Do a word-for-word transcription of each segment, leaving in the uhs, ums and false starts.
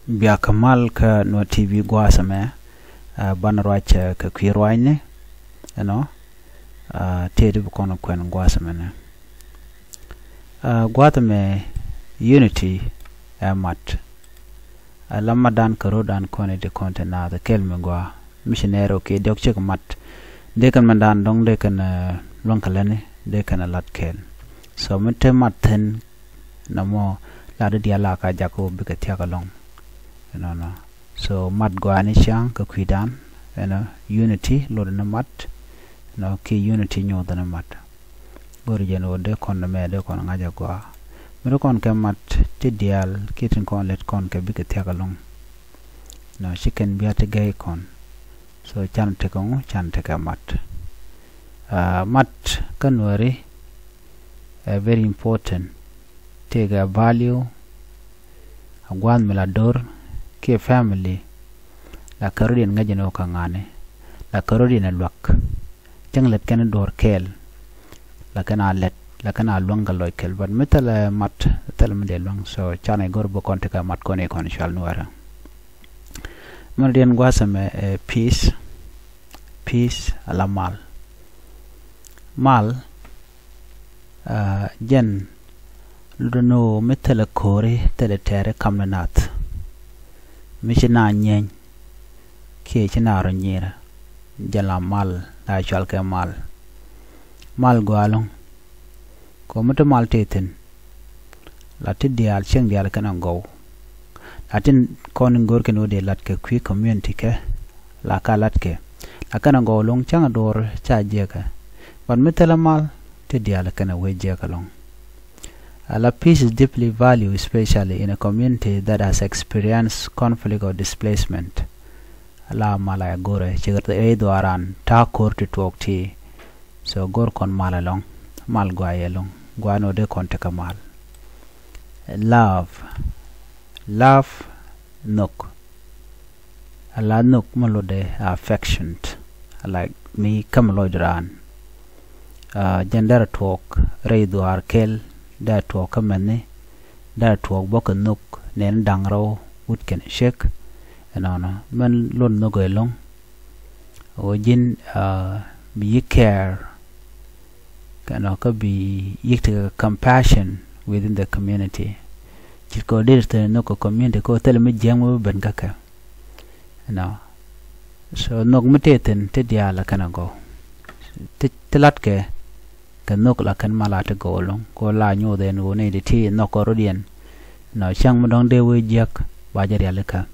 Biakä mal kä Nuer T V gua̱a̱th ɛmɛ, ɛ, banɛ ruac, ɛ, kɛ kui̱ ruacni, you know, ɛ, tëë ti bi kɔn kuɛn gua̱a̱th ɛmɛ ni. Ɛ, gua̱a̱th ɛmɛ unity ɛ mat. Ɛ, la matdan kɛ rɔ̱dan kɔn i̱ ti kɔn ti naath kɛl mi gɔaa. Missionary ɔ kiɛ diɔ̱k cik mat. Dee kɛn matdan dɔ̱ŋ dee kɛn, ɛ, luäŋ kɛ lätni, dee kɛn ɛ lat kɛɛl. So mi te mat thi̱n, nɔmɔ la di diaal la ka jak ɔ bikɛ thia̱k ɛlɔ̱ŋ. Ɛnɔnɔ. So mat gɔaa ni ciaŋ kɛ kui̱dan, ɛnɔ, unity lotdɛ ni mat, ɛnɔ, kiɛ unity nyuuthɛ ni mat. Go̱ri jɛn ɣöö dee kɔn nɛmɛ dee kɔn ŋa̱c a gɔaa. Mi ri kɔn kɛ mat ti diaal kiɛ tin kɔn lät kɔn kɛ bikɛ thia̱k ɛlɔ̱ŋ. Ɛnɔ, ci kɛn bia ti gɛy kɔn. So can tekɛ ŋu, can tekɛ mat. Ɛ, mat kä Nuääri ɛ very important. Tëëkɛ value, a gua̱a̱th mi la do̱r kiɛ family. La kɛ rɔ̱diɛn ŋäc ɛn ɣöö kɛ ŋa̱ni. La kɛ rɔ̱diɛn ɛ luäk. Cäŋ lät kɛn do̱r kɛɛl. La kɛn a lät, la kɛn a luäŋ kɛ lɔc kɛl. But mi thilɛ mat, thilɛ mi dee luäŋ. So canɛ go̱r bi kɔn tekɛ mat kɔn i̱ kɔn cual Nuäärä. Mɛn diɛn gua̱a̱th ɛmɛ, ɛ, peace. Peace ala mal. Mal, ɛ, jɛn lotdɛ ni ɣöö mi thilɛ ko̱ri, thilɛ tɛɛri kam ni nath. Mi ci na nyieeny kiɛ ci na rɔ nyirä, jɛn la mal, la cual kɛ mal. Mal gɔaa ɛlɔ̱ŋ. Kɛ ɣöö mi te mal tëë thi̱n, la ti diaal, cieŋ diaal kɛn a gɔw. La tin kɔn in go̱r kɛn ɣöö dee lat kɛ kui̱ community kɛ, la ka lat kɛ. La kɛn a gɔw ɛlɔ̱ŋ, cäŋ a duɔ̱ɔ̱r ca jiɛkɛ. But mi thilɛ mal, ti diaal kɛn a wee jiɛk ɛlɔ̱ŋ. Ala peace is deeply valued, especially in a community that has experienced conflict or displacement. Ala mal a go̱rɛ, cikɛ rɛy dhuaaran ta̱a̱ ko̱r ti tuɔɔk ti. So go̱r kɔn mal ɛlɔ̱ŋ, mal gɔaa ɛlɔ̱ŋ, gɔaa ni ɣöö dee kɔn tekɛ mal. Love, love, nhök. Ala nhök mi lotdɛ affection, like mi kä mi lɔcdɛ raan. Ɛ, jɛn derɛ tuɔɔk rɛy dhuaar kɛl, derɛ tuɔɔk kä mɛni, derɛ tuɔɔk bä kɛ nhök, nɛn da̱ŋ rɛw wut kɛn ciek. Ɛnɔnɔ, mɛn lot nhök ɛlɔ̱ŋ. Ɣöö ji̱n, ɛ, bi yi̱k care, kɛnɔ kä bi yi̱k tekɛ compassion within the community. Ce̱tkɛ ɣöö deri thi̱n nhök kɛ community kɛ ɣöö thilɛ mi jiääk mi bi ben kä kɛ. Ɛnɔ. So nhök mi tëë thi̱n ti diaal la kɛn a gɔw. Ti, ti latkɛ kɛ nhök la kɛn mal a ti gɔw ɛlɔ̱ŋ. Kɛ ɣöö la nyuuth ɛn ɣöö nɛy ti ti nhɔk kɛ rɔ̱diɛn. Ɛnɔ, cäŋ mi dɔ̱ŋ dee wee jiäk ba jɛ rialikä.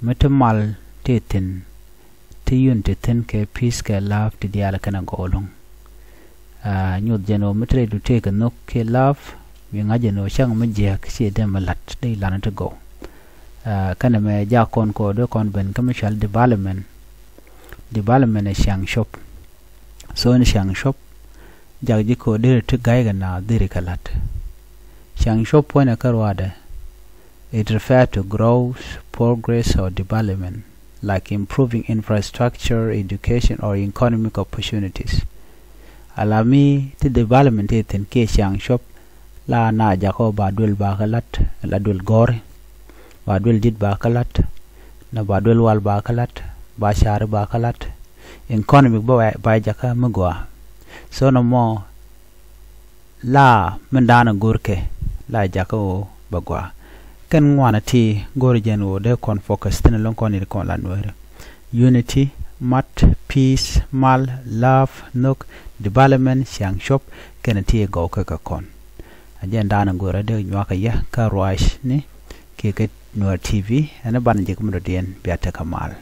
Mi ti mal tëë thi̱n, ti unity thi̱n kɛ peace kɛ love ti diaal kɛn a gɔw ɛlɔ̱ŋ. Ɛ, nyuth jɛn ɣöö mi ti rɛydu tëëkɛ nhök kiɛ love, mi ŋa̱c jɛn ɣöö cäŋ mi jiääk ciɛ dee mi la̱t, dee la̱t ni ti gɔw. Ɛ, kɛnɛ mɛ jak kɔn kɛ ɣöö dee kɔn ben kä mi cɔal development. Development ɛ ciaŋ cop. So ni ciaŋ cop, jak ji̱ kɛ ɣöö deri ti ga̱ykɛ naath deri kɛ la̱t. Ciaŋ cop puɔ̱nydɛ kä ruaadɛ, it refer to growth, progress or development, like improving infrastructure, education or economic opportunities. Ala mi ti development ti thi̱n kiɛ ciaŋ cop, la na jakä ba duël ba kä la̱t, la duël gɔ̱ri, ba duël di̱t ba kä la̱t, na ba duël wal ba kä la̱t, ba ca̱ri ba kä la̱t, economic ba, ba jakä mi gɔaa. So nɔmɔ, la min da̱a̱n a go̱rkɛ la jakä ɣöö bɛ gɔaa. Kɛn ŋuanɛ ti go̱r jɛn ɣöö dee kɔn focus thi̱n ɛlɔ̱ŋ kɔn in kɔn la Nuääri. Unity, mat, peace, mal, love, nhök, development, ciaŋ cop, kɛnɛ ti gɔw kä kɛ kɔn. A jɛn da̱a̱n a go̱rɛ dee nyuakä yɛ kä ruacni kiɛ kä Nuäär T V, ɛn banɛ jɛ kä mi dɔ̱diɛn, bia tekɛ mal.